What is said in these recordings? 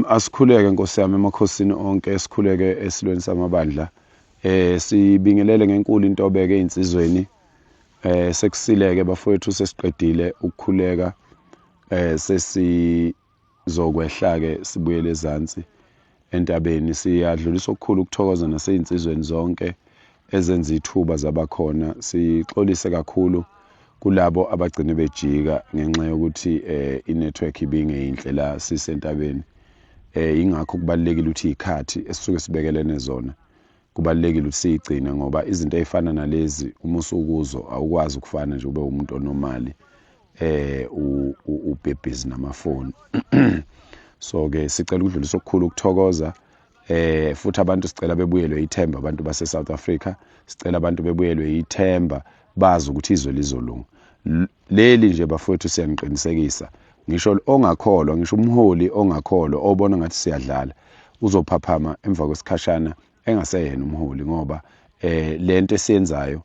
Asikhuleke Nkosi yami emakhosini onke, sikhuleke esilweni samabandla. Sibingelele ngenkulu intobeko ezinsizweni. Sekusileke bafowethu, sesiqedile ukukhuleka. Sesizokwehla ke sibuyele ezansi entabeni. Siyadlulisa okukhulu ukuthokoza nasezinsizweni zonke ezenza ithuba zabakhona. Sixolise kakhulu kulabo abagcine bejika ngenxa yokuthi i-network ibingeyinhle la sisentabeni. Ingakho kubalulekile ukuthi izikhathi esisuke sibekelene zona kubalulekile ukuthi siyigcine, ngoba izinto ezifana nalezi uma usukuzo awukwazi ukufana nje ube umuntu onomali ube busy namafoni. So ke sicela ukudlulisa okukhulu ukuthokoza, futhi abantu sicela bebuyelwe ithemba, abantu base South Africa sicela abantu bebuyelwe ithemba, bazi ukuthi izwe lizolunga. Leli nje bafowethu siyaniqinisekisa, ngisho ongakholwa, ngisho umholi ongakholwa obona ngathi siyadlala uzophaphama emva kwesikhashana engaseyena umholi, ngoba lento esiyenzayo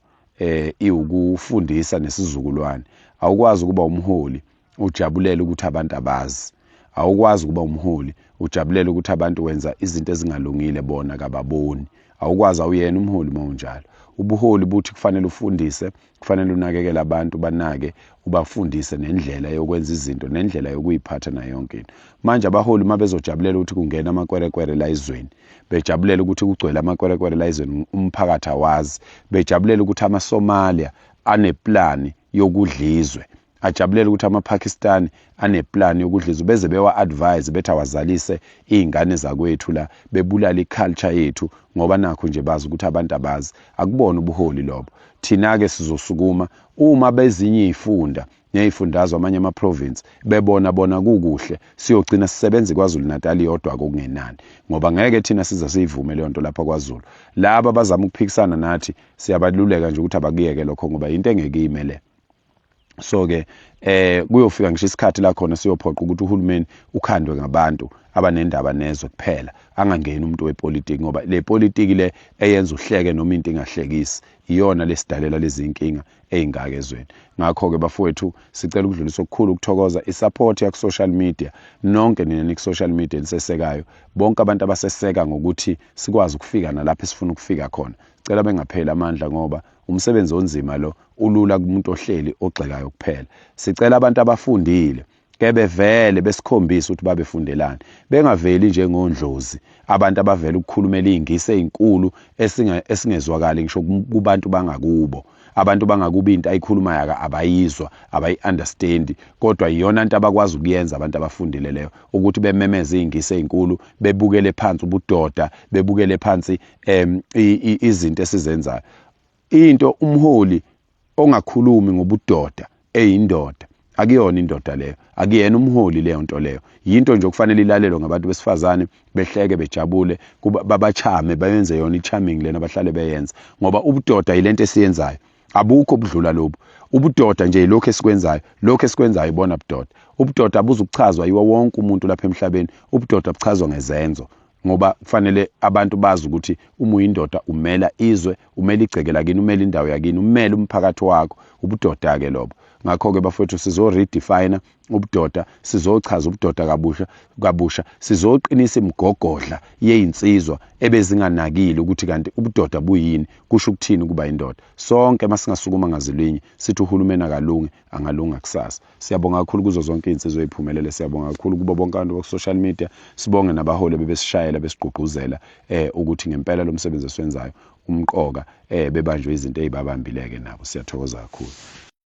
iwukufundisa nesizukulwane. Awukwazi ukuba umholi ujabulela ukuthi abantu abazi, awukwazi ukuba umholi ujabulela ukuthi abantu wenza izinto ezingalungile bona kababoni. Awukwazi, awuyena umholi mawunjalo. Ubuholi buthi kufanele ufundise, kufanele unakekele abantu, banake, ubafundise nendlela yokwenza izinto nendlela yokuyiphatha nayo yonke into. Manje abaholi uma bezojabulela ukuthi kungena amakwerekwere la ezweni, bejabulela ukuthi kugcwele amakwerekwere la ezweni, umphakathi awazi, bejabulela ukuthi amaSomalia aneplani yokudlizwe, ajabulela ukuthi amaPakistani aneplani yokudlizwe, beze bewa-advise bethi awazalise iy'ngane zakwethu la, bebulale i-culture yethu, ngoba nakho nje bazi ukuthi abantu abazi. Akubona ubuholi lobo. Thina-ke sizosukuma uma bezinye iy'funda ney'fundazwe, amanye ama-province bebona bona kukuhle, siyogcina sisebenza KwaZulu Natal yodwa kokungenani, ngoba ngeke thina size siyivume leyo nto lapha KwaZulu. Laba abazama ukuphikisana nathi siyabaluleka nje ukuthi abakuyeke lokho, ngoba into engeke ime le. So ke kuyofika ngisho isikhathi la khona siyophoqa ukuthi uhulumeni ukhandwe ngabantu abanendaba nezwe kuphela, angangeni umuntu wepolitiki, ngoba le politiki le eyenza uhleke noma into ingahlekisi iyona lesidalela lezi inkinga eyingaka ezweni. Ngakho ke bafowethu sicela ukudlulisa okukhulu ukuthokoza, i-support ya ku social media, nonke nina ni ku social media nisesekayo, bonke abantu abaseseka ngokuthi sikwazi ukufika nalapho esifuna ukufika khona. Sicela bengapheli amandla, ngoba umsebenzi onzima lo ulula kumuntu ohleli ogxekayo kuphela. Sicela abantu abafundile ke bevele besikhombisa ukuthi babefundelani, bengaveli njengondlozi, abantu abavela ukukhulumela izingisi ezinkulu esingezwakali ngisho kubantu bangakubo. Abantu bangakubo into ayikhulumayo abayizwa, abayi-understand, kodwa iyona into abakwazi ukuyenza abantu abafundile leyo, ukuthi bememeze izingisi ezinkulu, bebukele phansi ubudoda, bebukele phansi izinto esizenzayo. Into umholi ongakhulumi ngobudoda eyindoda, akuyona indoda leyo, akuyena umholi leyo nto leyo. Yinto nje okufanele ilalelwe ngabantu besifazane, behleke bejabule, babachame, bayenze yona i-charming lena abahlale beyenza, ngoba ubudoda yilento esiyenzayo, abukho obudlula lobu. Ubudoda nje yilokhu esikwenzayo, lokhu esikwenzayo ibona budoda. Ubudoda abuzukuchazwa yiwo wonke umuntu lapha emhlabeni, ubudoda buchazwa ngezenzo, ngoba kufanele abantu bazi ukuthi uma uyindoda umela izwe, umela igceke lakini, umela indawo yakini, umela umphakathi wakho. Ubudoda ke lobo. Ngakho ke bafowethu sizo redefine ubudoda, sizochaza ubudoda kabusha, sizoqinisa imigogodla yezinsizwa ebezinganakile ukuthi kanti ubudoda buyini, kusho ukuthini ukuba indoda. Sonke masingasukuma ngazilinye sithi uhulumeni akalunge, angalunga kusasa. Siyabonga kakhulu kuzo zonke izinsizwa eziphumelele, siyabonga kakhulu kubo bonke abantu ku social media, sibonge nabaholi bebesishayela besigqugquzela ukuthi ngempela lo msebenzi esiwenzayo umqoka, bebanjwe izinto ezibabambileke nabo. Siyathokoza kakhulu.